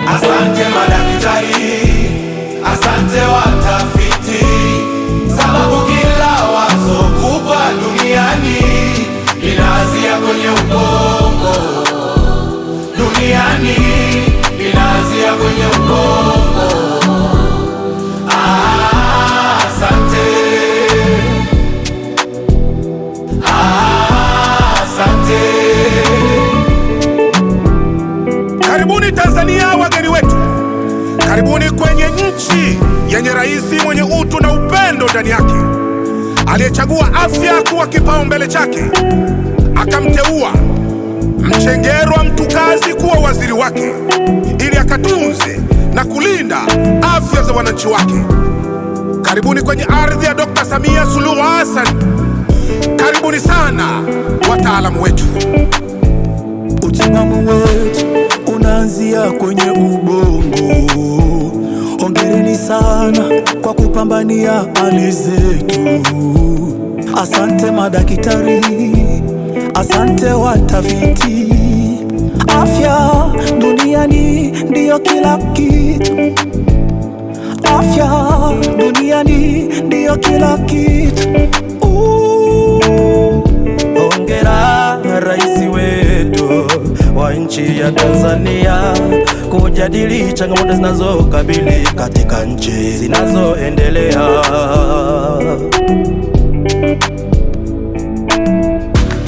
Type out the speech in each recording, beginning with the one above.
Asante madaktari, asante watafiti, sababu kila wazo kubwa duniani linaanzia kwenye ubongo. Duniani linaanzia kwenye ubongo. Asante. Asante. Karibuni Tanzania, wageni wetu. Karibuni kwenye nchi yenye rais mwenye utu na upendo ndani yake, aliyechagua afya kuwa kipaumbele chake, akamteua Mchengerwa Mtukazi kuwa waziri wake ili akatunze na kulinda afya za wananchi wake. Karibuni kwenye ardhi ya Dr. Samia Suluhu Hassan. Karibuni sana wataalamu wetu. Utimamu wetu unaanzia kwenye ubongo. Hongereni sana kwa kupambania hali zetu. Asante madaktari, asante watafiti. Afya duniani ndiyo kila kitu. Afya duniani ndiyo kila kitu. Hongera rais wetu wa nchi ya Tanzania kujadili changamoto zinazokabili katika nchi zinazoendelea.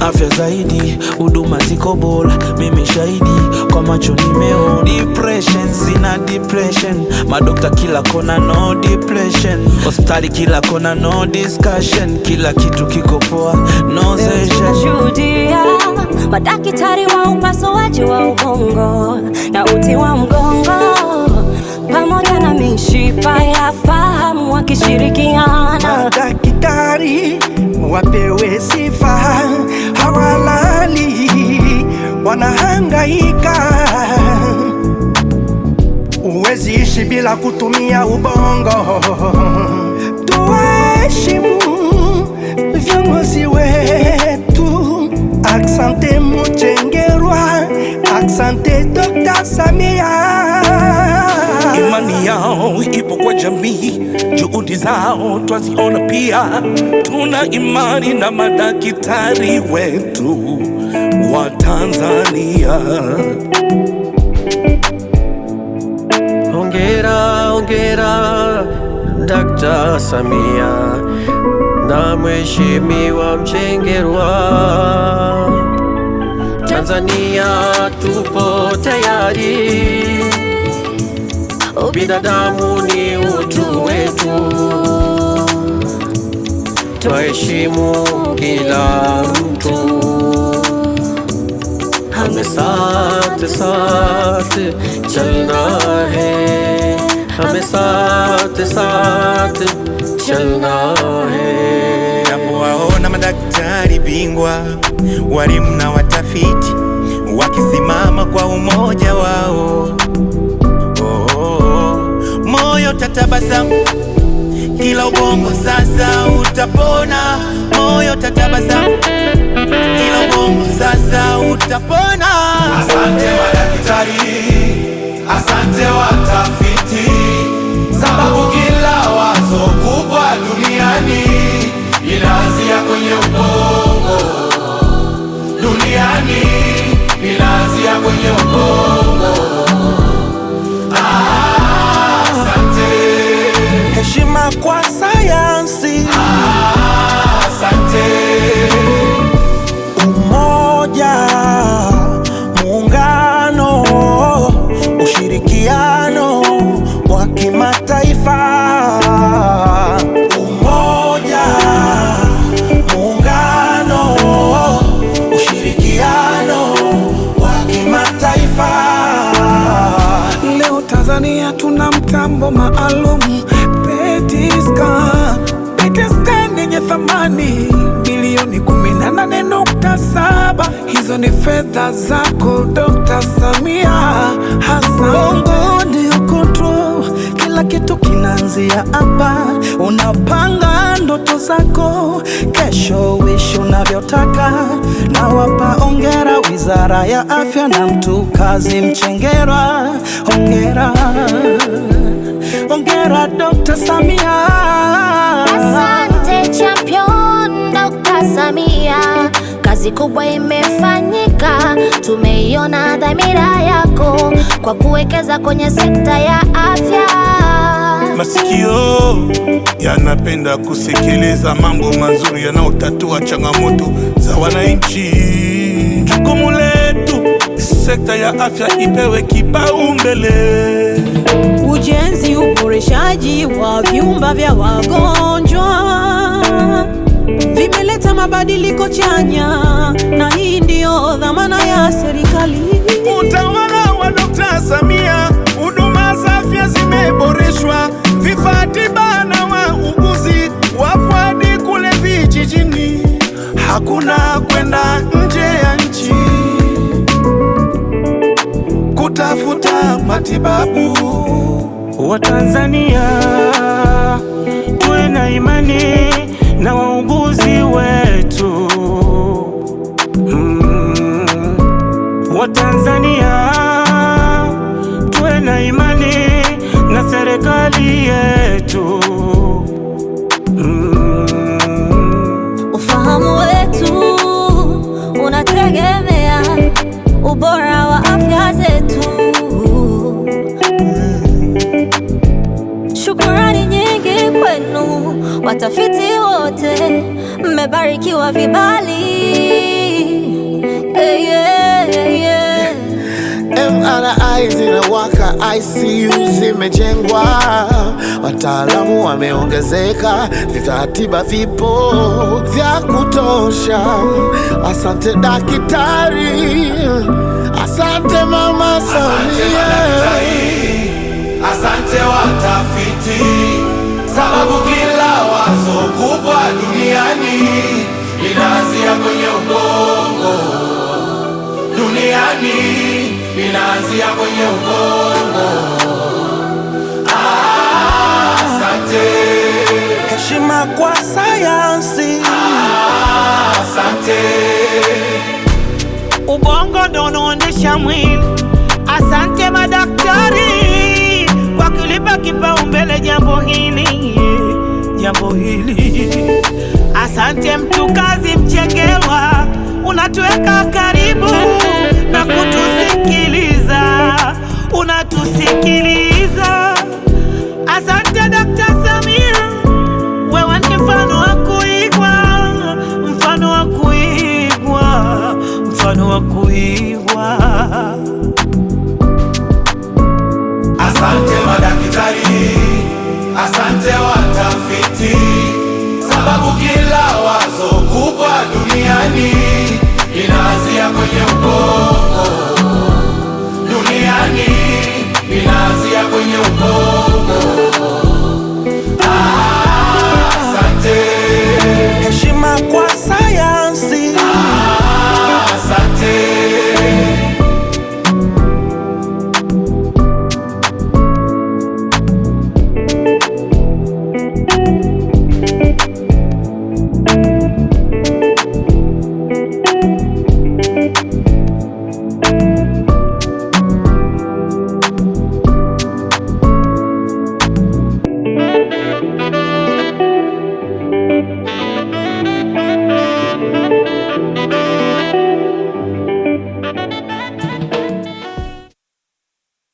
Afya zaidi, huduma ziko bora, mimi shahidi kwa macho nimeona. Depression sina depression, madokta kila kona no depression, hospitali kila kona no discussion, kila kitu kiko poa no session. Tunashuhudia madaktari wa upasuaji wa ubongo na uti wa mgongo pamoja na mishipa ya fahamu wakishirikiana. Madaktari wapewe sifa, hawalali, wanahangaika. Huwezi ishi bila kutumia ubongo. Tuheshimu viongozi wetu. Asante Mchengerwa, asante Dr. Samia. Imani yao ipo kwa jamii, juhudi zao twaziona pia. Tuna imani na madaktari wetu wa Tanzania. Hongera, hongera Dr. Samia na Mheshimiwa Mchengerwa. Tanzania tupo tayari, binadamu ni utu wetu, twaheshimu kila mtu. हमें साथ साथ चलना है, हमें साथ साथ चलना है। Napowaona madaktari bingwa, walimu na watafiti wakisimama kwa umoja wao, oh, moyo tatabasamu, kila ubongo sasa utapona. Moyo tatabasamu, kila ubongo sasa utapona. Asante madaktari, asante watafiti, sababu kila wazo kubwa duniani linaanzia kwenye ubongo. Duniani linaanzia kwenye ubongo. Asante. Heshima kwa sayansi. Asante. Umoja, muungano, ushirikiano wa kimataifa. Umoja, muungano, ushirikiano wa kimataifa. Leo Tanzania tuna mtambo maalum PET scan. PET scan yenye thamani bilioni 18.7. Hizo ni fedha zako Dr. Samia Hassan. Bongo ndio unaanzia hapa, unapanga ndoto zako, kesho uishi unavyotaka. Na wapa ongera Wizara ya Afya na Mtukazi Mchengerwa, hongera, hongera Dr. Samia. Asante champion Dr. Samia, kazi kubwa imefanyika, tumeiona dhamira yako kwa kuwekeza kwenye sekta ya afya. Masikio yanapenda kusikiliza mambo mazuri yanayotatua changamoto za wananchi. Jukumu letu, sekta ya afya ipewe kipaumbele. Ujenzi, uboreshaji wa vyumba vya wagonjwa vimeleta mabadiliko chanya, na hii ndiyo dhamana ya serikali. Utawala wa Dr. Samia, huduma za afya zimeboreshwa, vifaa tiba na wauguzi wapo hadi kule vijijini, hakuna kwenda nje ya nchi kutafuta matibabu. Watanzania tuwe na imani na wauguzi wetu. Watanzania tuwe na imani na serikali yetu. Ufahamu wetu unategemea ubora wa afya zetu. Shukurani nyingi kwenu watafiti wote, mmebarikiwa vibali. Hey, yeah, yeah. MRI zinawaka, ICU zimejengwa, wataalamu wameongezeka, vifaa tiba vipo vya kutosha. Asante daktari, asante Mama Samia. Asante watafiti, sababu kila wazo kubwa duniani linaanzia kwenye ubongo. Duniani linaanzia kwenye ubongo. Asante. Heshima kwa sayansi. Asante. Ubongo ndo unaoendesha mwili. Asante madaktari kwa kulipa kipaumbele jambo hili, jambo hili. Asante Mtukazi Mchengerwa, unatuweka karibu na kutusikiliza, unatusikiliza. Asante Dr. Samia, wewe ni mfano wa kuigwa, mfano wa kuigwa, mfano wa kuigwa. Asante madaktari, asante watafiti, sababu kila wazo kubwa duniani linaanzia kwenye ubongo. Duniani